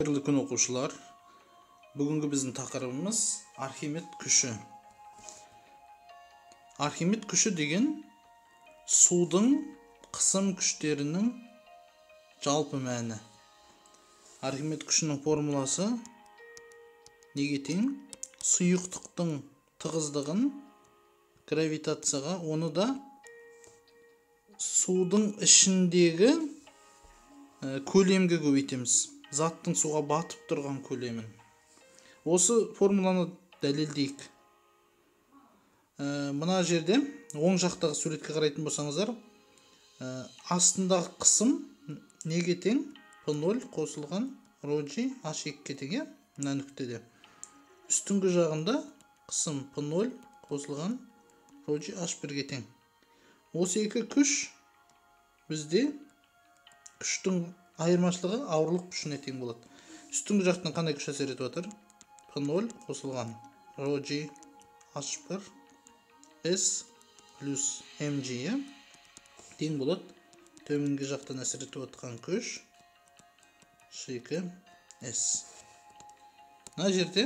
Қайырлы күн, оқушылар. Бүгінгі біздің тақырыбымыз Архимед күші. Архимед күші деген судың қысым күштерінің жалпы мәні. Архимед күшінің формуласы неге тең? Сұйықтықтың тығыздығын гравитацияға, оны да судың ішіндегі көлемге көбейтеміз. Заттың суға батып тұрған көлемін. Осы формуланы дәлелдейік. Мына жерде оң жақтағы суретке қарайтын болсаңыздар, астындағы қысым неге тең? P0 қосылған ρ g h2-ге тең, иә? Мына нүктеде. Үстіңгі жағында қысым P0 қосылған ρ g h1-ге тең. Осы екі күш бізде күштің айырмашылығы ауырлық күшіне тең болады. Үстіңгі жақтан қандай күш әсер етіп жатыр? P0 қосылған ρ g h1 S плюс mg тең болады. Төменгі жақтан әсер етіп жатқан күш H2 S. Мына жерде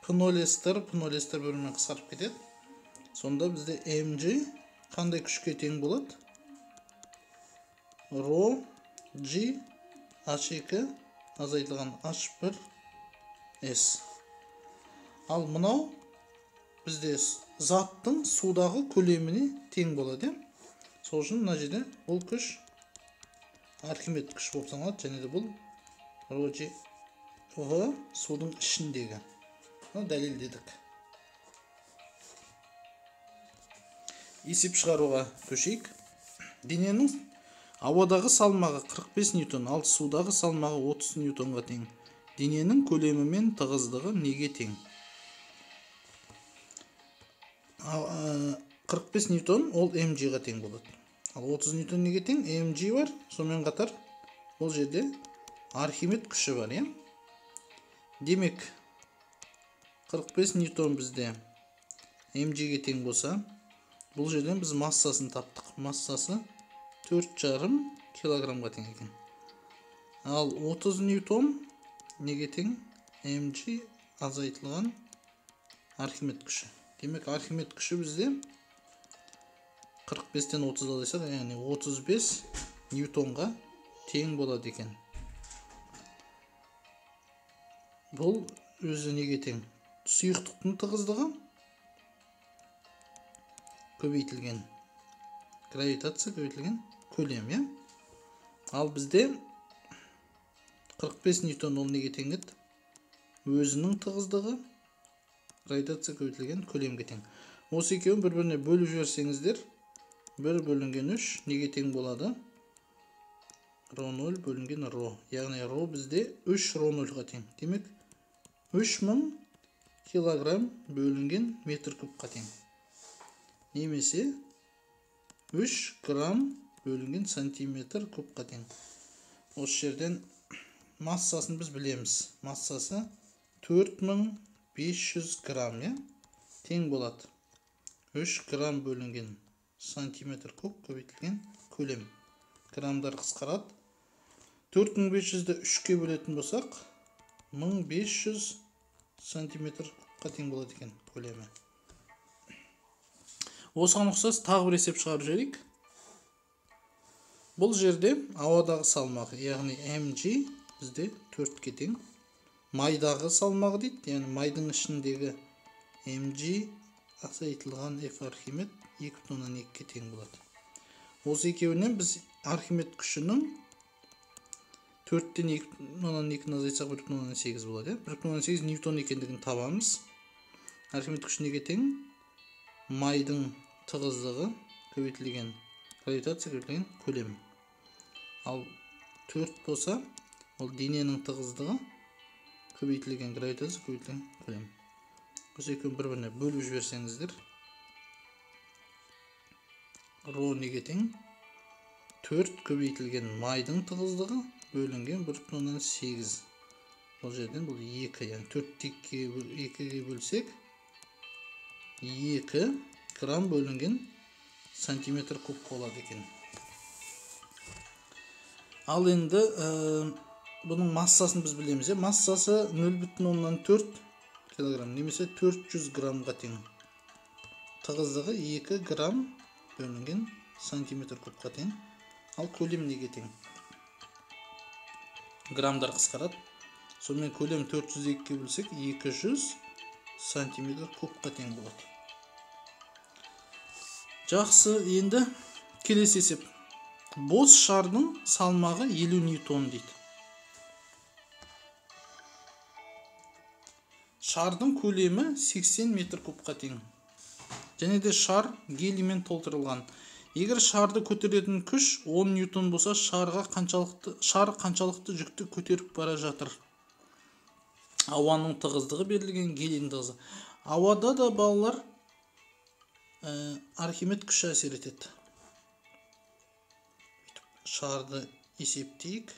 P0S-тер, P0S-тер бір-бірімен қысқарып кетеді. Сонда бізде mg қандай күшке тең болады? Ρ g h2 азайтылған h1 S. Ал мынау бізде заттың судағы көлеміне тең болады. Сол үшін мына жерде бұл күш Архимед күші болып саналады, және де бұл ρ g v судың ішіндегі. Мұны дәлелдедік. Есеп шығаруға көшейік. Дененің ауадағы салмағы 45 ньютон, ал судағы салмағы 30 ньютонға тең. Дененің көлемі мен тығыздығы неге тең? 45 ньютон ол mg-ға тең болады. Ал 30 ньютон неге тең? mg бар, сонымен қатар бұл жерде Архимед күші бар, иә? Демек, 45 ньютон бізде mg-ге тең болса, бұл жерден біз массасын таптық. Массасы 4,5 килограммға тең екен. Ал 30 ньютон неге тең? mg азайтылған Архимед күші. Демек, Архимед күші бізде 45-тен 30 азайсақ, яғни 35 ньютонға тең болады екен. Бұл өзі неге тең? Сұйықтықтың тығыздығы көбейтілген гравитация көбейтілген көлем, иә? Ал бізде 45 ньютон ол неге тең еді? Өзінің тығыздығы гравитация көбейтілген көлемге тең. Осы екеуін бір-біріне бөліп жіберсеңіздер, 1 бөлінген 3 неге тең болады? Ρ 0 бөлінген ρ. Яғни ρ бізде 3 ρ 0-ға тең. Демек, 3000 килограмм бөлінген метр кубқа тең. Немесе 3 грамм бөлінген сантиметр кубқа тең. Осы жерден массасын біз білеміз. Массасы 4500 грамм, иә? Тең болады. 3 грамм бөлінген сантиметр куб көбейтілген көлем. Граммдар қысқарады. 4500-ді 3-ке бөлетін болсақ, 1500 сантиметр кубқа тең болады екен көлемі. Осыған ұқсас тағы бір есеп шығарып жіберейік. Бұл жерде ауадағы салмағы, яғни mg бізде 4-ке тең. Майдағы салмағы дейді, яғни майдың ішіндегі mg азайтылған f Архимед 2,2-ге тең болады. Осы екеуінен біз Архимед күшінің 4-тен 2,2-ні азайтсақ 1,8 болады. 1,8 ньютон екендігін табамыз. Архимед күші неге тең? Майдың тығыздығы көбейтілген гравитация көбейтілген көлем. Ал 4 болса, ол дененің тығыздығы көбейтілген гравитация көбейтілген көлем. Осы екеуін бір-біріне бөліп жіберсеңіздер, ρ неге тең? 4 көбейтілген майдың тығыздығы бөлінген 1,8. Бұл жерден бұл 2, яғни 4-ті 2-ге бөлсек, 2 грамм бөлінген сантиметр куб болады екен. Ал енді Бұның массасын біз білеміз. Массасы 0,4 килограмм немесе 400 граммға тең. Тығыздығы 2 грамм бөлінген сантиметр кубқа тең. Ал көлем неге тең? Граммдар қысқарады. Сонымен көлем 402-ге бөлсек 200 сантиметр кубқа тең болады. Жақсы, енді келесі есеп. Бос шардың салмағы 50 ньютон дейді. Шардың көлемі 80 метр кубқа тең. Және де шар гелиймен толтырылған. Егер шарды көтеретін күш 10 ньютон болса, шар қаншалықты жүкті көтеріп бара жатыр? Ауаның тығыздығы берілген, гелийдің тығыздығы. Ауада да балалар Архимед күші әсер етеді. Шарды есептейік.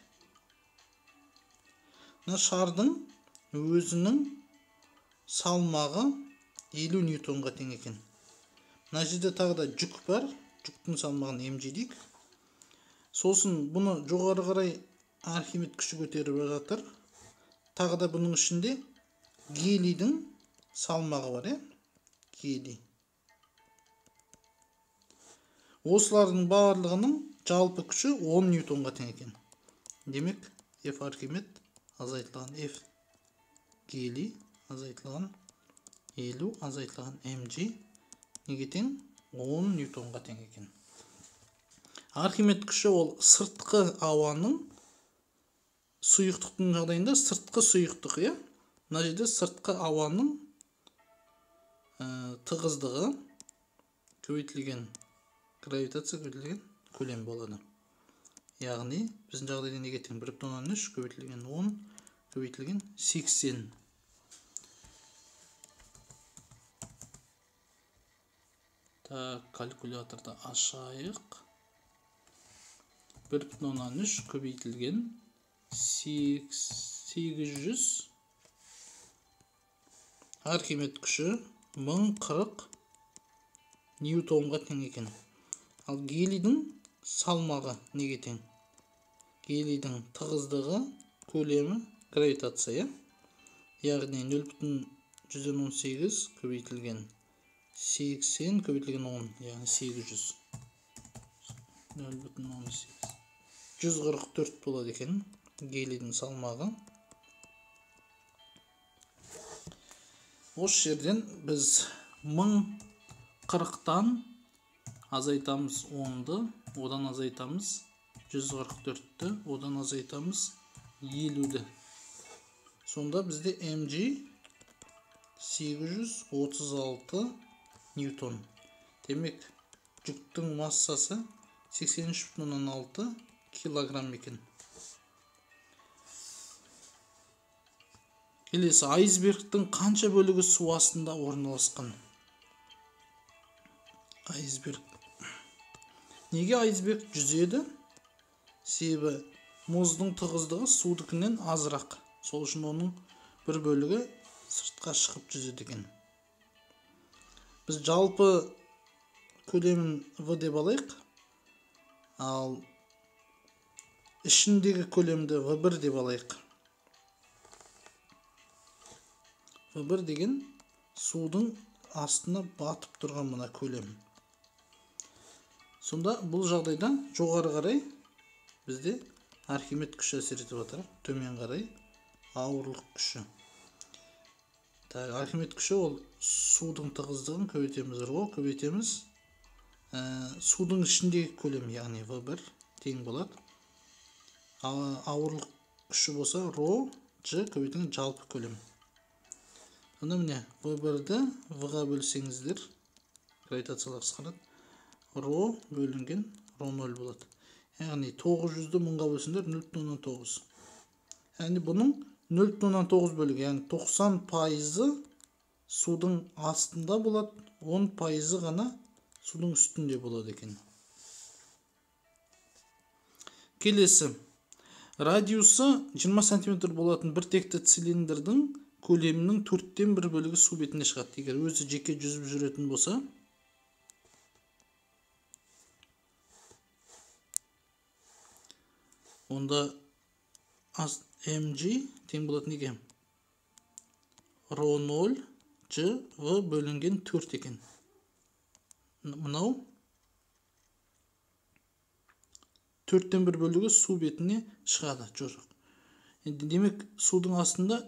Мына шардың өзінің салмағы 50 ньютонға тең екен. Мына жерде тағы да жүк бар. Жүктің салмағын mg дейік. Сосын бұны жоғары қарай Архимед күші көтеріп жатыр. Тағы да бұның ішінде гелийдің салмағы бар, гелий. Осылардың барлығының жалпы күші 10 ньютонға тең екен. Демек, F Архимед азайтылған F гелий азайтылған 50 азайтылған mg неге тең? 10 ньютонға тең екен. Архимед күші ол сыртқы ауаның сұйықтықтың жағдайында сыртқы сұйықтық, иә? Мына жерде сыртқы ауаның тығыздығы көбейтілген гравитация көбейтілген көлем болады. Яғни біздің жағдайда неге тең? 1,3 көбейтілген 10 көбейтілген 80. Так, калькуляторды ашайық. 1,3 көбейтілген 800. Архимед күші 1040 ньютонға тең екен. Ал гелийдің салмағы неге тең? Гелийдің тығыздығы, көлемі, гравитация. Яғни 0,118 көбейтілген 80 көбейтілген 10, яғни 800. 0,18. 144 болады екен гелийдің салмағы. Осы жерден біз 1040-тан азайтамыз 10-ды, одан азайтамыз 144-ті, одан азайтамыз 50-ді. Сонда бізде mg 836 ньютон. Демек, жүктің массасы 83,6 килограмм екен. Келесі, айсбергтің қанша бөлігі су астында орналасқан? Айсберг. Неге айсберг жүзеді? Себебі мұздың тығыздығы судікінен азырақ. Сол үшін оның бір бөлігі сыртқа шығып жүзеді екен. Біз жалпы көлемін В деп алайық. Ал ішіндегі көлемді В1 деп алайық. В1 деген судың астына батып тұрған мына көлем. Сонда бұл жағдайда жоғары қарай бізде Архимед күші әсер етіп жатыр, төмен қарай ауырлық күші. Архимед күші ол судың тығыздығын көбейтеміз, ро көбейтеміз. Судың ішіндегі көлем, яғни В1 тең болады. Ауырлық күші болса ро G көбейтілген жалпы көлем. Сонда міне В1-ді В-ға бөлсеңіздер, гравитациялық қысқарады. Ро бөлінген ро 0 болады. Яғни 900-ді 1000-ға бөлсеңдер 0,9. Яғни бұның 0,9 бөлігі, яғни 90% судың астында болады, 10% ғана судың үстінде болады екен. Келесі, радиусы 20 см болатын бір текті цилиндрдің көлемінің 1/4 бөлігі су бетіне шығады. Егер өзі жеке жүзіп жүретін болса, онда mg тең болады неге? Ро 0 G V бөлінген 4 екен. Мынау 1/4 бөлігі су бетіне шығады. Жоқ. Енді демек судың астында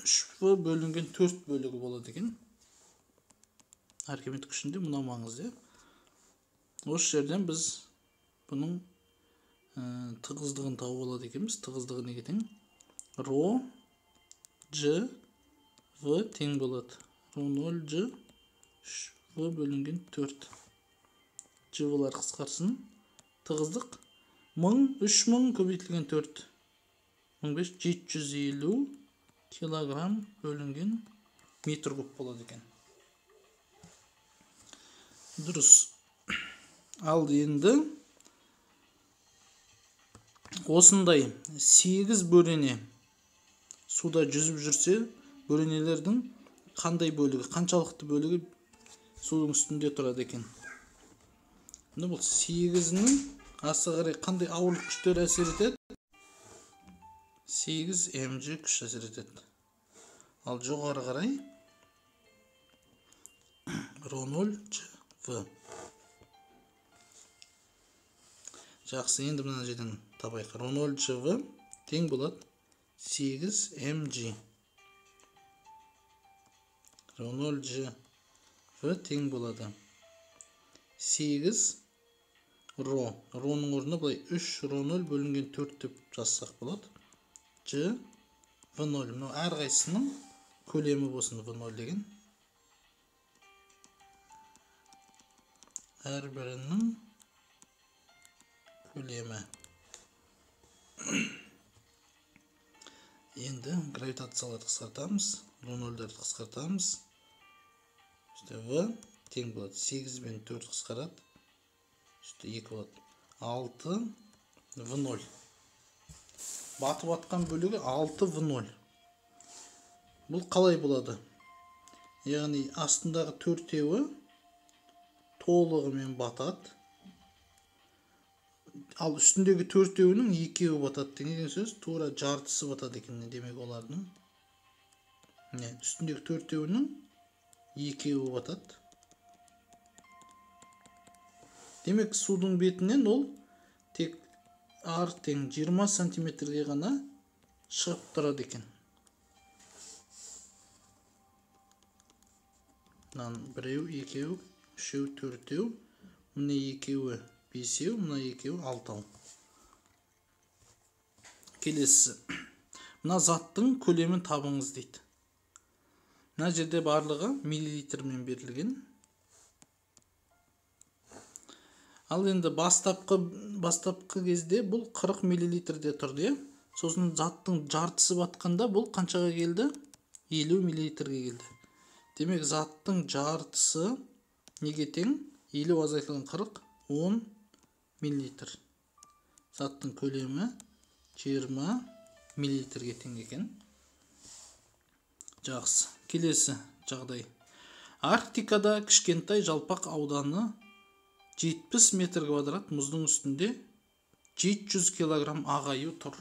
3V бөлінген 4 бөлігі болады екен. Архимед күшінде мынау маңызды. Осы жерден біз бұның тығыздығын тауып алады екенбіз. Тығыздығы неге тең? Ро G V тең болады. Ро 0 G 3V бөлінген 4. G V-лар қысқарсын. Тығыздық 1000 3000 көбейтілген 4. 1550 килограмм бөлінген метр куб болады екен. Дұрыс. Ал енді осындай 8 бөрене суда жүзіп жүрсе, бөренелердің қандай бөлігі, қаншалықты бөлігі судың үстінде тұрады екен? Міне бұл 8-нің асы қарай қандай ауырлық күштер әсер етеді? 8 mg күш әсер етеді. Ал жоғары қарай ро 0 G V. Жақсы, енді мына жерден табайық. Ро 0 G V тең болады 8 mg. Ро 0 G V тең болады 8 ро. Роның орнына былай 3 ро 0 бөлінген 4 деп жазсақ болады. G V 0. Мынау әрқайсысының көлемі болсын V 0 деген. Әрбірінің көлемі. Енді гравитацияларды қысқартамыз, ро 0-дарды қысқартамыз. Үсте V тең болады 8 бен 4 қысқарады. Үсте 2 болады. 6 V 0. Батып атқан бөлігі 6 V 0. Бұл қалай болады? Яғни астындағы төртеуі толығымен батады. Ал үстіндегі төртеуінің екеуі батады деген сөз, тура жартысы батады екен. Демек олардың не, үстіндегі төртеуінің екеуі батады. Демек судың бетінен ол тек R тең 20 сантиметрге ғана шығып тұрады екен. Мынаның біреу, екеу, үшеу, төртеу, міне екеуі бесеу, мына екеуі алтау. Келесі. Мына заттың көлемін табыңыз дейді. Мына жерде барлығы миллилитрмен берілген. Ал енді бастапқы кезде бұл 40 миллилитрде тұрды, иә? Сосын заттың жартысы батқанда бұл қаншаға келді? 50 миллилитрге келді. Демек заттың жартысы неге тең? 50 азайтылған 40, 10 миллилитр. Заттың көлемі 20 миллилитрге тең екен. Жақсы. Келесі жағдай. Арктикада кішкентай жалпақ ауданы 70 метр квадрат мұздың үстінде 700 килограмм ақ аю тұр.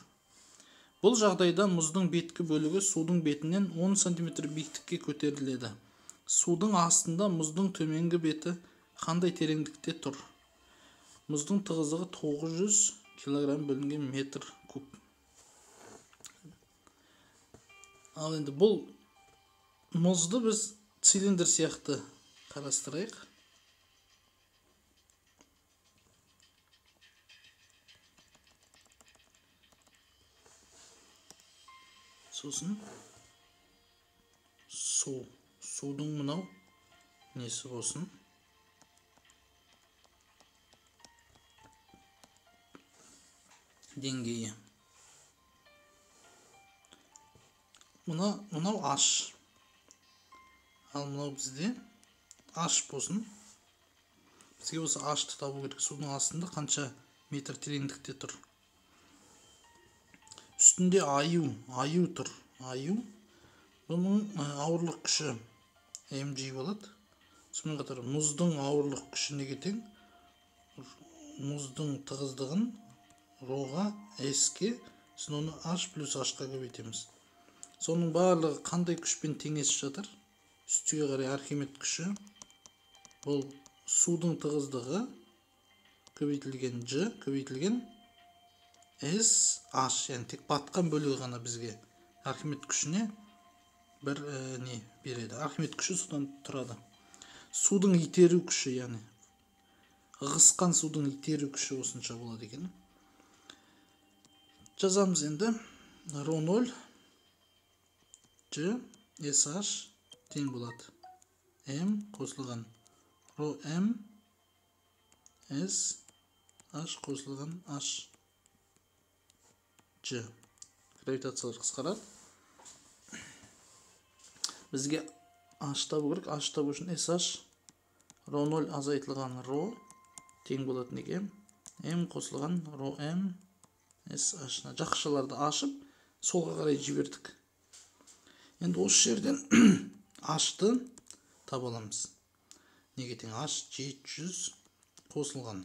Бұл жағдайда мұздың беткі бөлігі судың бетінен 10 сантиметр биіктікке көтеріледі. Судың астында мұздың төменгі беті қандай тереңдікте тұр? Мұздың тығыздығы 900 килограмм бөлінген метр куб. Ал енді бұл мұзды біз цилиндр сияқты қарастырайық. Сосын су, судың мынау несі болсын? Деңгейі. Мынау аш. Ал мынау бізде аш болсын. Бізге осы ашты табу керек. Судың астында қанша метр тереңдікте тұр? Үстінде аю, аю тұр. Аю. Бұның ауырлық күші mg болады. Сонымен қатар мұздың ауырлық күші неге тең? Мұздың тығыздығын роға, s-ке Сосын оны H плюс H-қа көбейтеміз. Соның барлығы қандай күшпен теңесіп жатыр? Үстіге қарай Архимед күші. Бұл судың тығыздығы көбейтілген G көбейтілген S H, яғни тек батқан бөлігі ғана бізге Архимед күшіне бір не береді. Архимед күші содан тұрады. Судың итеру күші, яғни ығысқан судың итеру күші осынша болады екен. Жазамыз енді. Ро 0 G S H тең болады М қосылған ро М S H қосылған H G. Гравитациялар қысқарады. Бізге H табу керек. H табу үшін SH ро 0 азайтылған ро тең болады неге? М қосылған ро М S H. Жақшаларды ашып солға қарай жібердік. Енді осы жерден H-ты таба аламыз. Неге тең? H 700 қосылған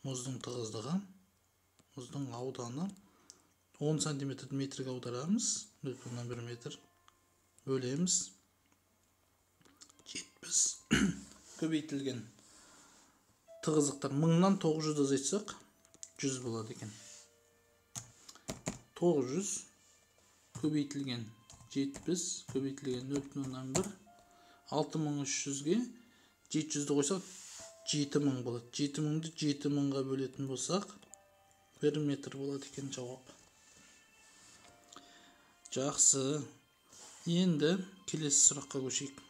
мұздың тығыздығы, мұздың ауданы 10 сантиметрді метрге аударамыз, 0,1 метр бөлеміз 70 көбейтілген тығыздықтар 1000-нан 900 азайтсақ 100 болады екен. 900 көбейтілген 70 көбейтілген 0,1 6300-ге 700-ді қойсақ 7000 болады. 7000-ді 7000-ға бөлетін болсақ 1 метр болады екен жауап. Жақсы. Енді келесі сұраққа көшейік.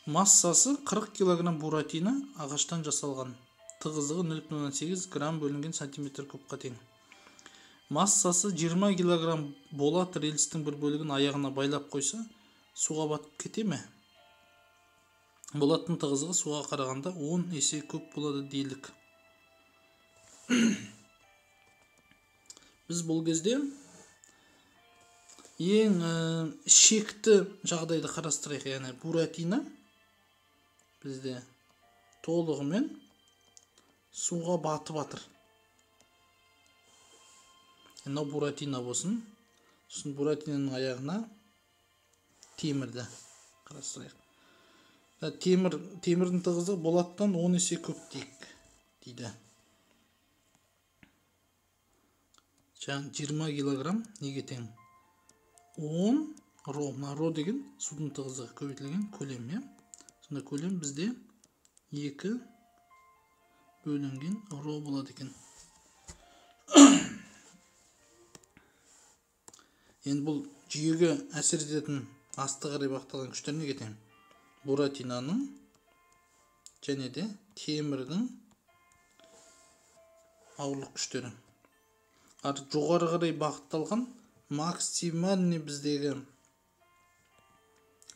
Массасы 40 килограмм буратино ағаштан жасалған. Тығыздығы 0,8 грамм бөлінген сантиметр кубқа тең. Массасы 20 килограмм болат рельстің бір бөлігін аяғына байлап қойса, суға батып кете ме? Болаттың тығыздығы суға қарағанда 10 есе көп болады делік. Біз бұл кезде ең шекті жағдайды қарастырайық. Яғни буратино бізде толығымен суға батып жатыр. Мынау буратино болсын. Сосын буратиноның аяғына темірді қарастырайық. Темірдің тығыздығы болаттан 10 есе көп дейік дейді. Жаңа 20 килограмм неге тең? 10 ро. Мына ро деген судың тығыздығы көбейтілген көлем, иә? Сонда көлем бізде 2 бөлінген ро болады екен. Енді бұл жүйеге әсер ететін асты қарай бағытталған күштер неге тең? Буратиноның және де темірдің ауырлық күштері. Ар жоғары қарай бағытталған максимальный біздегі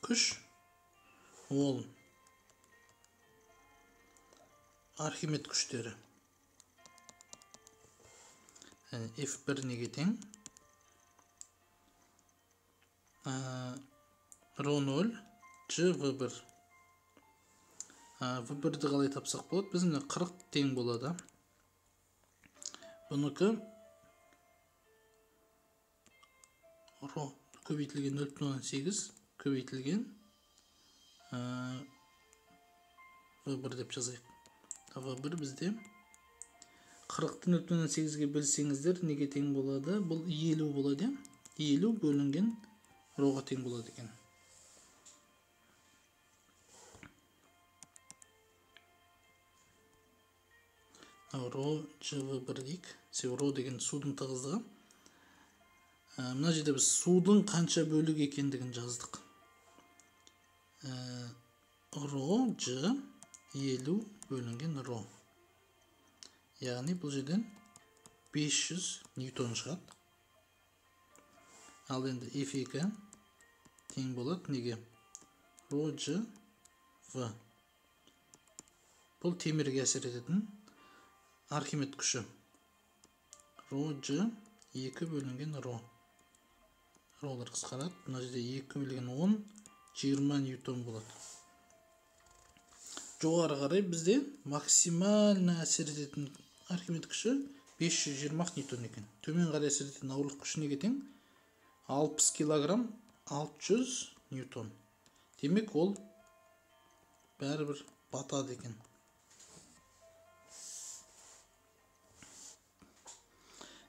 күш ол Архимед күштері. F1 неге тең? Ро 0 G V1. V1-ді қалай тапсақ болады? Біз міне 40 тең болады. Бұныкі ро көбейтілген 0,8 көбейтілген V1 деп жазайық. V1 бізде 40-ты 0,8-ге бөлсеңіздер неге тең болады? Бұл 50 болады. 50 бөлінген роға тең болады екен. Ро GV1 дейік. Себебі ро деген судың тығыздығы. Мына жерде біз судың қанша бөлігі екендігін жаздық. Ро G 50 бөлінген ро. Яғни бұл жерден 500 ньютон шығады. Ал енді F2 тең болады неге? Ро G V. Бұл темірге әсер ететін Архимед күші. Ро G 2 бөлінген ро. Ролар қысқарады. Мына жерде 2 бөлінген 10, 20 ньютон болады. Жоғары қарай бізде максимально әсер ететін Архимед күші 520 ньютон екен. Төмен қарай әсер ететін ауырлық күші неге тең? 60 килограмм 600 ньютон. Демек, ол бәрібір батады екен.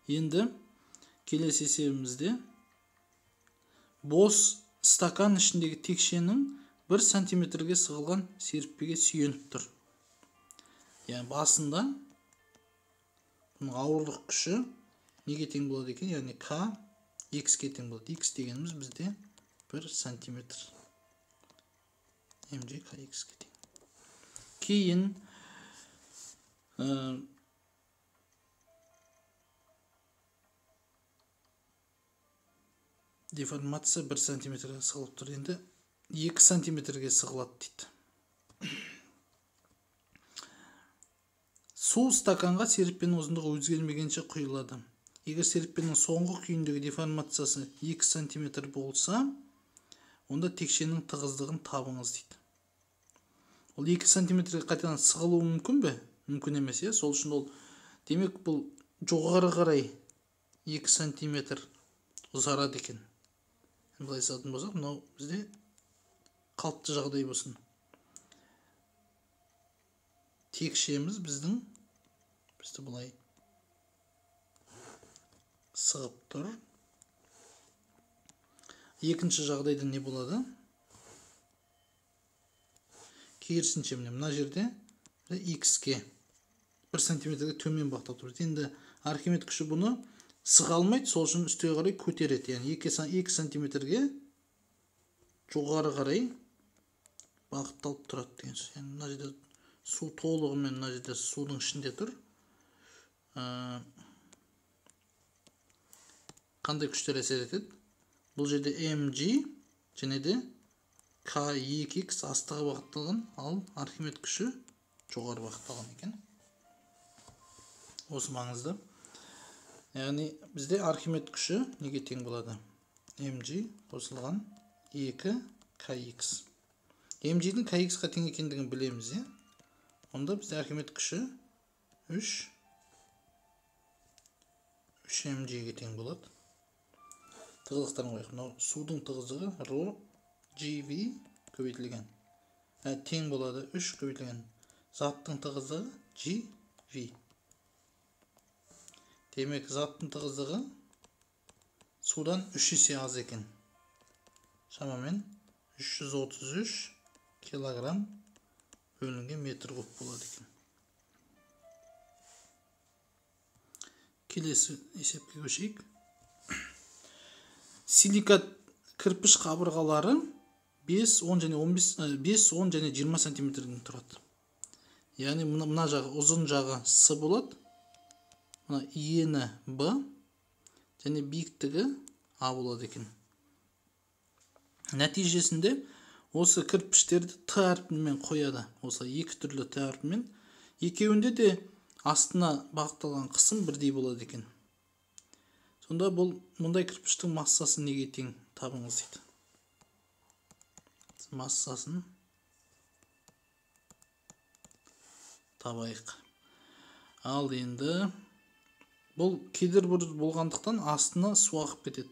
Енді келесі есебімізде бос стакан ішіндегі текшенің 1 сантиметрге сығылған серіппеге сүйеніп тұр. Яғни басында бұның ауырлық күші неге тең болады екен? Яғни К X-ке тең болады. X дегеніміз бізде 1 сантиметр. МЖ К-ке тең. Кейін деформация 1 сантиметрге сығылып тұр. Енді 2 сантиметрге сығылады дейді. Су стаканға серіппенің ұзындығы өзгермегенше құйылады. Егер серіппенің соңғы күйіндегі деформациясы 2 сантиметр болса, онда текшенің тығыздығын табыңыз дейді. Ол 2 сантиметрге қайтадан сығылуы мүмкін бе? Мүмкін емес, иә? Сол үшін ол, демек, бұл жоғары қарай 2 сантиметр ұзарады екен. Былай салатын болсақ, мынау бізде қалыпты жағдай болсын. Текшеміз бізді былай сығып тұр. Екінші жағдайда не болады? Керісінше, міне мына жерде X-ке 1 сантиметрге төмен бағытталып тұр. Енді Архимед күші бұны сыға алмайды, сол үшін үстіге қарай көтереді. Яғни 2 сантиметрге жоғары қарай бағытталып тұрады деген сөз. Яғни мына жерде су толығымен мына жерде судың ішінде тұр. Қандай күштер әсер етеді? Бұл жерде mg және де K2x астыға бағытталған, ал Архимед күші жоғары бағытталған екен. Осы маңызды. Яғни бізде Архимед күші неге тең болады? mg қосылған 2 kx. mg-дің kx-қа тең екендігін білеміз, иә? Онда бізде Архимед күші 3 mg-ге тең болады. Тығыздықтарын қояйық. Мынау судың тығыздығы ρ gv көбейтілген. Тең болады 3 көбейтілген. Заттың тығыздығы gv. Демек, заттың тығыздығы судан 3 есе аз екен. Шамамен 333 килограмм бөлінген метр куб болады екен. Келесі есепке көшейік. Силикат кірпіш қабырғалары 5, 10 және 15, 5, 10 және 20 сантиметрден тұрады. Яғни мына жағы ұзын жағы С болады. Мына ені Б және биіктігі А болады екен. Нәтижесінде осы кірпіштерді Т әрпімен қояды. Осылай екі түрлі Т әрпімен. Екеуінде де астына бағытталған қысым бірдей болады екен. Сонда бұл мұндай кірпіштің массасы неге тең табыңыз дейді. Массасын табайық. Ал енді бұл кедір болғандықтан астына су ағып кетеді.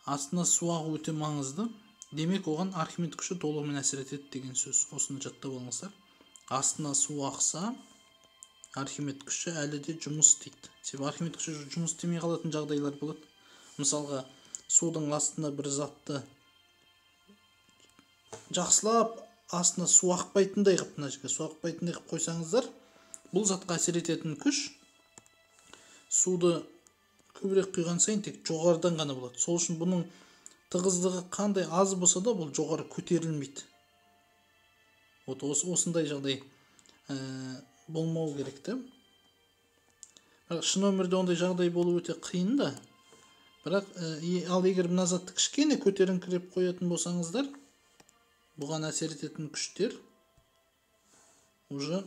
Астына су ағу өте маңызды. Демек, оған Архимед күші толығымен әсер етеді деген сөз. Осыны жаттап алыңыздар. Астына су ақса, Архимед күші әлі де жұмыс істейді. Себебі Архимед күші жұмыс істемей қалатын жағдайлар болады. Мысалға, судың астына бір затты жақсылап астына су ақпайтындай қылып, мына жерге су ақпайтындай қылып қойсаңыздар, бұл затқа әсер ететін күш суды көбірек құйған сайын тек жоғарыдан ғана болады. Сол үшін бұның тығыздығы қандай аз болса да бұл жоғары көтерілмейді. Вот осындай жағдай болмау керек те. Бірақ шын өмірде ондай жағдай болу өте қиын да. Бірақ ал егер мына затты кішкене көтеріңкіреп қоятын болсаңыздар, бұған әсер ететін күштер уже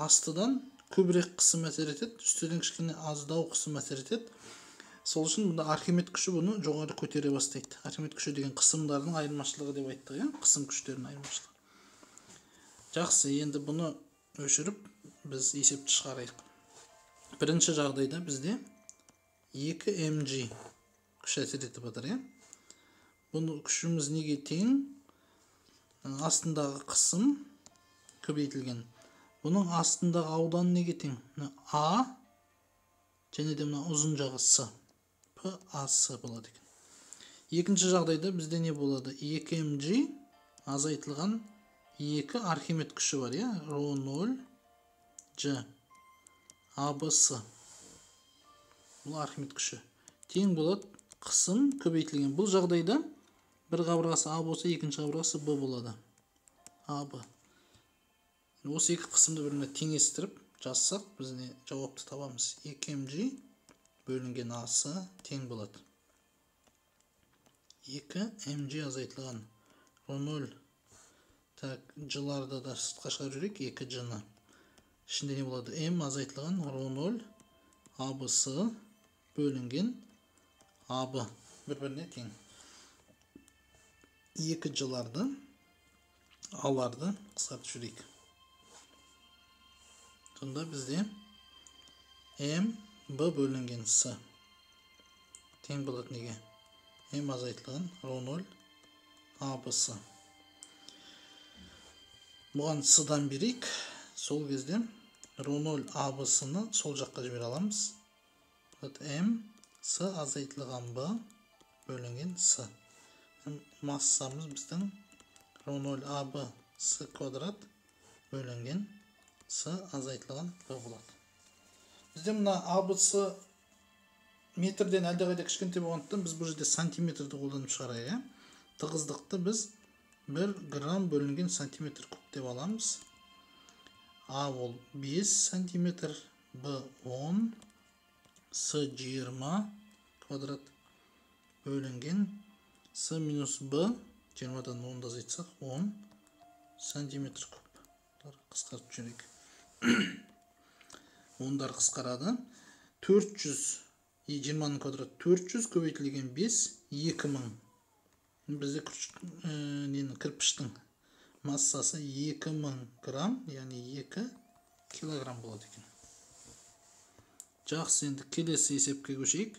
астыдан көбірек қысым әсер етеді, үстіден кішкене аздау қысым әсер етеді. Сол үшін бұнда Архимед күші бұны жоғары көтере бастайды. Архимед күші деген қысымдардың айырмашылығы деп айттық, иә? Қысым күштерінің айырмашылығы. Жақсы, енді бұны өшіріп біз есепті шығарайық. Бірінші жағдайда бізде 2 mg күш әсер етіп жатыр, иә? Бұны күшіміз неге тең? Астындағы қысым көбейтілген. Бұның астындағы аудан неге тең? Мына А және де мына ұзын жағы С. П А С болады екен. Екінші жағдайда бізде не болады? 2 mg азайтылған 2 Архимед күші бар, иә? Ро 0 Ж А Б С. Бұл Архимед күші. Тең болады қысым көбейтілген. Бұл жағдайда бір қабырғасы А болса, екінші қабырғасы Б болады. А Б. Осы екі қысымды біріне теңестіріп жазсақ, біз не жауапты табамыз. 2 mg бөлінген АС тең болады. 2 mg азайтылған ро 0. Так, Ж-ларды да сыртқа шығарып жіберейік. 2 Ж-ны. Ішінде не болады? М азайтылған ро 0 АБС бөлінген АБ бір-біріне тең. 2 Ж-ларды, А-ларды қысқартып жіберейік. Сонда бізде М Б бөлінген С тең болады неге? М азайтылған ро 0 АБС. Бұған С-дан берейік. Сол кезде ро 0 АБС-ны сол жаққа жібере аламыз. М С азайтылған Б бөлінген С. Массамыз біздің ро 0 АБ С квадрат бөлінген С азайтылған Б болады. Бізде мына АБС метрден әлдеқайда кішкентай болғандықтан біз бұл жерде сантиметрді қолданып шығарайық, иә? Тығыздықты біз 1 грамм бөлінген сантиметр куб деп аламыз. А ол 5 сантиметр, Б 10, С 20 квадрат бөлінген С минус Б 20-дан 10-ды азайтсақ 10 сантиметр куб. Қысқартып жіберейік. Ондар қысқарады. 400, 20-ның квадраты 400 көбейтілген 5, 2000. Бізде кірпіштің массасы 2000 грамм, яғни 2 килограмм болады екен. Жақсы, енді келесі есепке көшейік.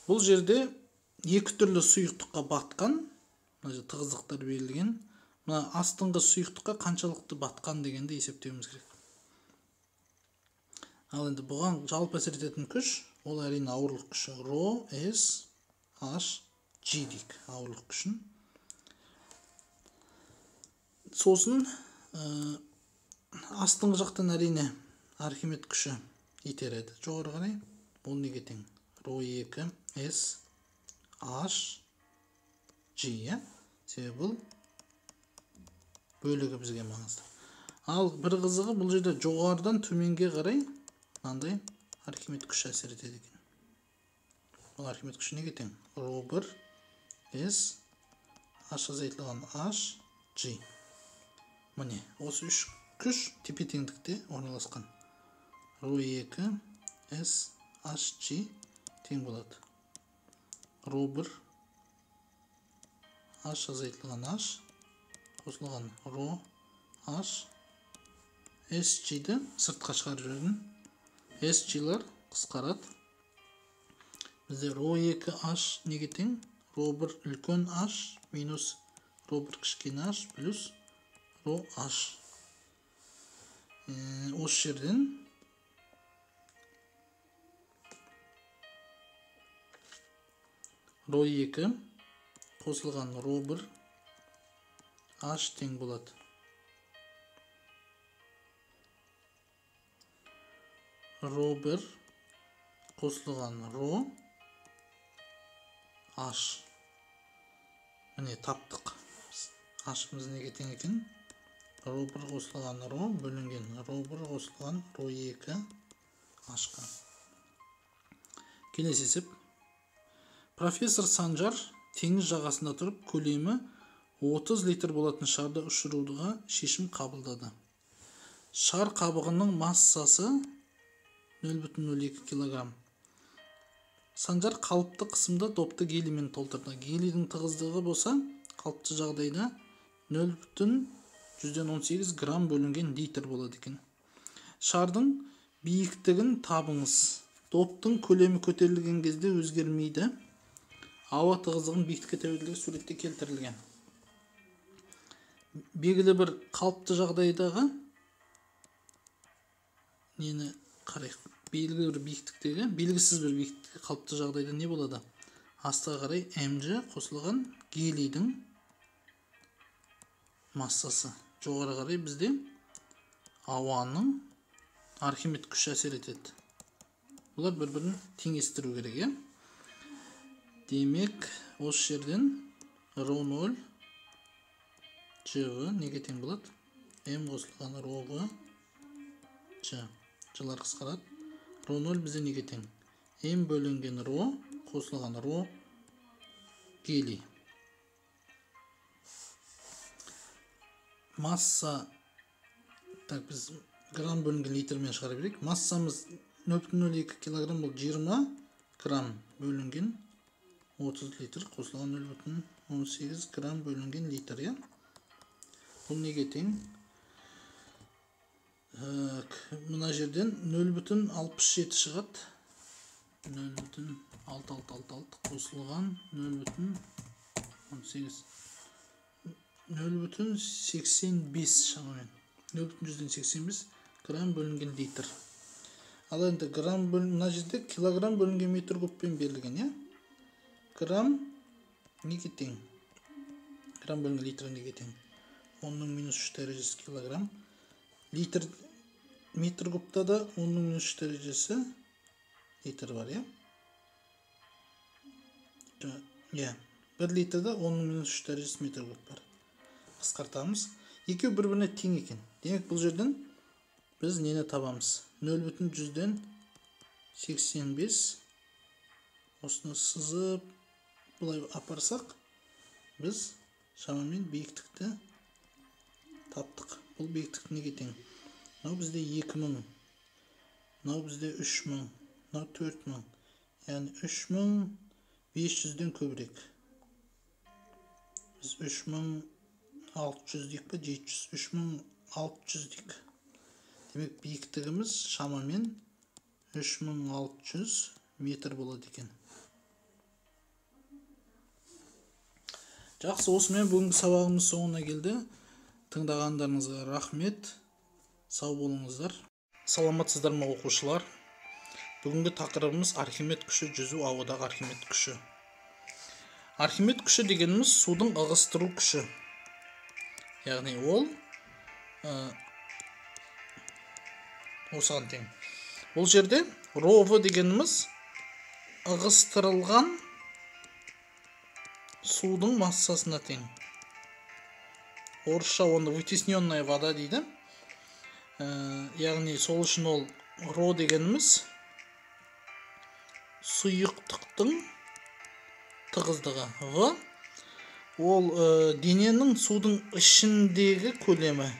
Бұл жерде екі түрлі сұйықтыққа батқан, мына жерде тығыздықтар берілген. Мына астыңғы сұйықтыққа қаншалықты батқан дегенді есептеуіміз керек. Ал енді бұған жалпы әсер ететін күш, ол әрине ауырлық күші. Ро, С, H, G дейік ауырлық күшін. Сосын астыңғы жақтан әрине Архимед күші итереді жоғары қарай. Бұл неге тең? Ро 2, С, H, G, иә? Себебі бұл бөлігі бізге маңызды. Ал бір қызығы, бұл жерде жоғарыдан төменге қарай мынандай Архимед күші әсер етеді екен. Бұл Архимед күші неге тең? Ро 1, С, H азайтылған H, G. Міне, осы үш күш тепе-теңдікте орналасқан. Ро 2, С, H, G тең болады. Ро 1, H азайтылған H, қосылған ро, H, S, G-ді сыртқа шығарып жібердім. S, G-лар қысқарады. Бізде ро 2 H неге тең? Ро 1 үлкен H минус ро 1 кішкене H плюс ро H. Осы жерден ро 2 қосылған ро 1 H тең болады. Ро 1 қосылған ро H. Міне таптық. H-ымыз неге тең екен? Ро 1 қосылған ро бөлінген ро 1 қосылған ро 2 H-қа. Келесі есеп. Профессор Санжар теңіз жағасында тұрып көлемі 30 литр болатын шарды ұшыруға шешім қабылдады. Шар қабығының массасы 0,02 килограмм. Санжар қалыпты қысымда допты гелиймен толтырды. Гелийдің тығыздығы болса, қалыпты жағдайда 0,18 грамм бөлінген литр болады екен. Шардың Биіктігін табыңыз. Доптың көлемі көтерілген кезде өзгермейді. Ауа тығыздығының биіктікке тәуелділігі суретте келтірілген. Белгілі бір қалыпты жағдайдағы нені қарайық. Белгілі бір биіктіктегі, белгісіз бір биіктікте қалыпты жағдайда не болады? Астыға қарай mg қосылған гелийдің массасы. Жоғары қарай бізде ауаның Архимед күші әсер етеді. Бұлар бір-бірін теңестіру керек, иә? Демек, осы жерден ρ 0 GV неге тең болады? M қосылған ρ V G. G-лар қысқарады. Ρ 0 бізде неге тең? M бөлінген ρ қосылған ρ гелий. Масса, так, біз грамм бөлінген литрмен шығара берейік. Массамыз 0,02 килограмм, бұл 20 грамм бөлінген 30 литр қосылған 0,18 грамм бөлінген литр, иә? Бұл неге тең? Мына жерден 0,67 шығады. 0,6666 қосылған 0,18. 0,85 шамамен. 0,85 грамм бөлінген литр. Ал енді грамм мына жерде килограмм бөлінген метр кубпен берілген, иә? Грамм неге тең? Грамм бөлінген литр неге тең? 10-3 дәрежесі килограмм. Литр метр кубта да 10-3 дәрежесі литр бар, иә? Иә, 1 литрда 10-3 дәрежесі метр куб бар. Қысқартамыз. Екеуі бір-біріне тең екен. Демек, бұл жерден біз нені табамыз? 0,85 осыны сызып былай апарсақ, біз шамамен биіктікті таптық. Бұл биіктік неге тең? Мынау бізде 2000, мынау бізде 3000, мынау 4000. Яғни 3500-ден көбірек. Біз 3600 дейік па, 700, 3600 дейік. Демек, биіктігіміз шамамен 3600 метр болады екен. Жақсы, осымен бүгінгі сабағымыз соңына келді. Тыңдағандарыңызға рахмет. Сау болыңыздар. Саламатсыздар ма, оқушылар? Бүгінгі тақырыбымыз Архимед күші, жүзу ауадағы Архимед күші. Архимед күші дегеніміз судың ығыстыру күші. Яғни ол осыған тең. Бұл жерде ρ в дегеніміз ығыстырылған судың массасына тең. Орысша оны вытесненная вода дейді. Яғни сол үшін ол ρ дегеніміз сұйықтықтың тығыздығы. В ол дененің судың ішіндегі көлемі.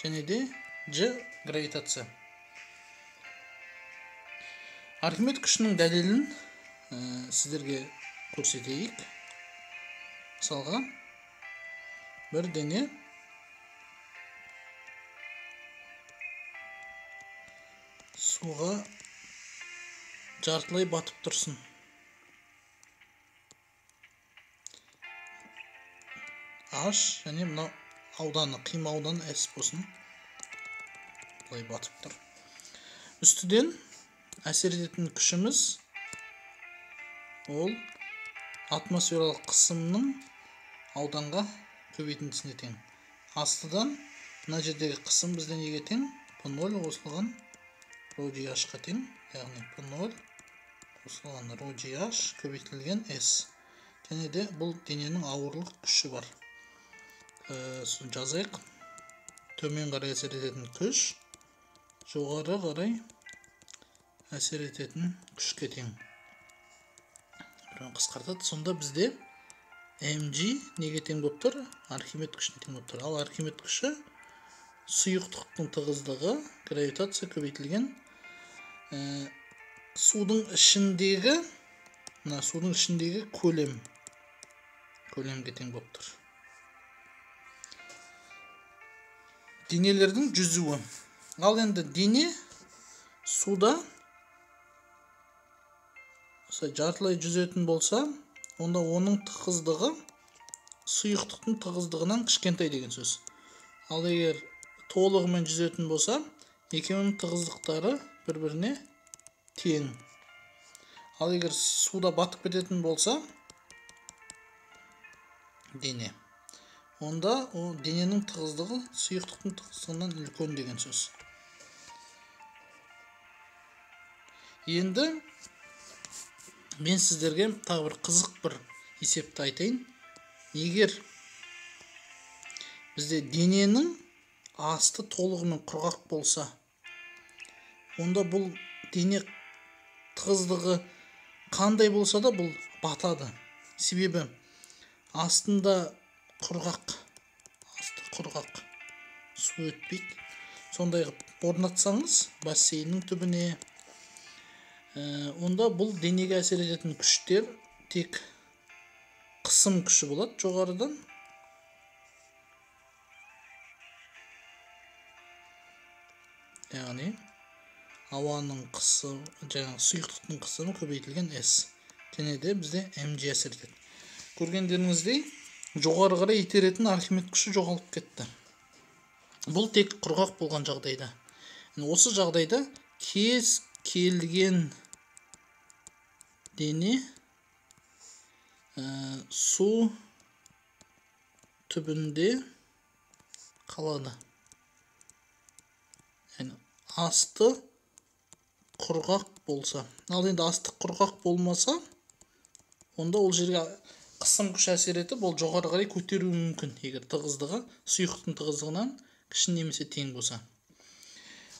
Және де G гравитация. Архимед күшінің дәлелін сіздерге көрсетейік. Мысалға, бір дене суға жартылай батып тұрсын. H және мынау ауданы, қима ауданы S болсын. Былай батып тұр. Үстіден әсер ететін күшіміз ол атмосфералық қысымның ауданға көбейтіндісіне тең. Астыдан мына жердегі қысым бізде неге тең? P0 қосылған ρGH-қа тең, яғни P0 қосылған ρGH көбейтілген S. Және де бұл дененің ауырлық күші бар. Соны жазайық. Төмен қарай әсер ететін күш жоғары қарай әсер ететін күшке тең. Қысқартады. Сонда бізде mg неге тең болып тұр? Архимед күшіне тең болып тұр. Ал Архимед күші сұйықтықтың тығыздығы гравитация көбейтілген судың ішіндегі, мына судың ішіндегі көлем, көлемге тең болып тұр. Денелердің жүзуі. Ал енді дене Суда жартылай жүзетін болса, онда оның тығыздығы сұйықтықтың тығыздығынан кішкентай деген сөз. Ал егер толығымен жүзетін болса, екеуінің тығыздықтары бір-біріне тең. Ал егер суда батып кететін болса, дене, онда о дененің тығыздығы сұйықтықтың тығыздығынан үлкен деген сөз. Енді мен сіздерге тағы бір қызық бір есепті айтайын. Егер бізде дененің асты толығымен құрғақ болса, онда бұл дене тығыздығы қандай болса да бұл батады. Себебі астында құрғақ, асты құрғақ, су өтпейді. Сондай қылып орнатсаңыз бассейннің түбіне, онда бұл денеге әсер ететін күштер тек қысым күші болады жоғарыдан. Яғни ауаның қысымы, жаңағы сұйықтықтың қысымы көбейтілген S. Және де бізде mg әсер етеді. Көргендеріңіздей, жоғары қарай итеретін Архимед күші жоғалып кетті. Бұл тек құрғақ болған жағдайда. Осы жағдайда кез келген дене су түбінде қалады. Яғни асты құрғақ болса. Ал енді асты құрғақ болмаса, онда ол жерге қысым күші әсер етіп, ол жоғары қарай көтеруі мүмкін, егер тығыздығы сұйықтықтың тығыздығынан кіші немесе тең болса.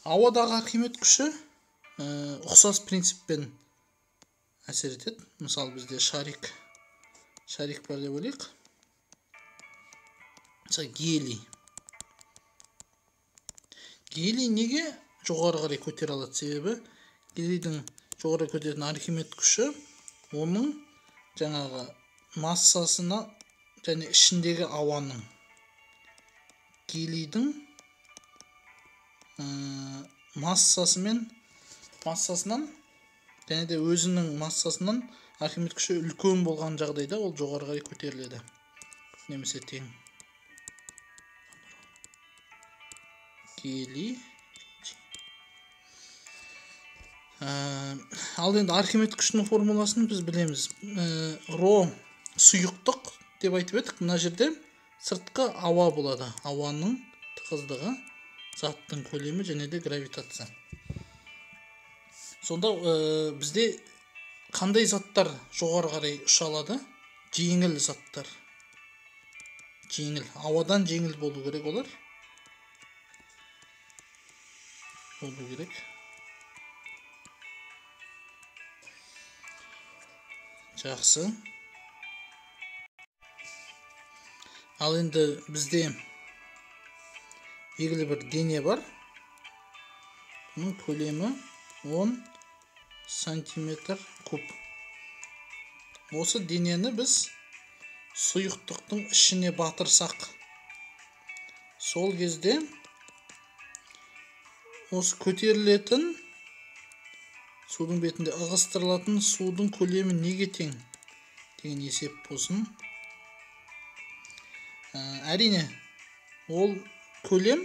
Ауадағы Архимед күші ұқсас принциппен әсер етеді. Мысалы, бізде шарик бар деп ойлайық. Мысалы, гелий. Гелий неге жоғары қарай көтере алады? Себебі гелийдің жоғары көтеретін Архимед күші оның жаңағы массасына және ішіндегі ауаның, гелийдің массасынан және де өзінің массасынан Архимед күші үлкен болған жағдайда ол жоғары қарай көтеріледі немесе тең. Гелий. Ал енді Архимед күшінің формуласын біз білеміз. Ро сұйықтық деп айтып едік. Мына жерде сыртқы ауа болады. Ауаның тығыздығы, заттың көлемі және де гравитация. Сонда бізде қандай заттар жоғары қарай ұша алады? Жеңіл заттар. Жеңіл, ауадан жеңіл болу керек олар. Болу керек. Жақсы. Ал енді бізде белгілі бір дене бар. Бұның көлемі 10 сантиметр куб. Осы денені біз сұйықтықтың ішіне батырсақ, сол кезде осы көтерілетін судың бетінде ығыстырылатын судың көлемі неге тең деген есеп болсын. Әрине, ол көлем,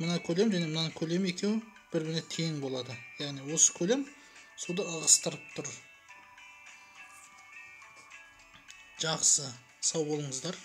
мына көлем және мына көлем екеуі бір-біріне тең болады. Яғни осы көлем суды ығыстырып тұр. Жақсы, сау болыңыздар.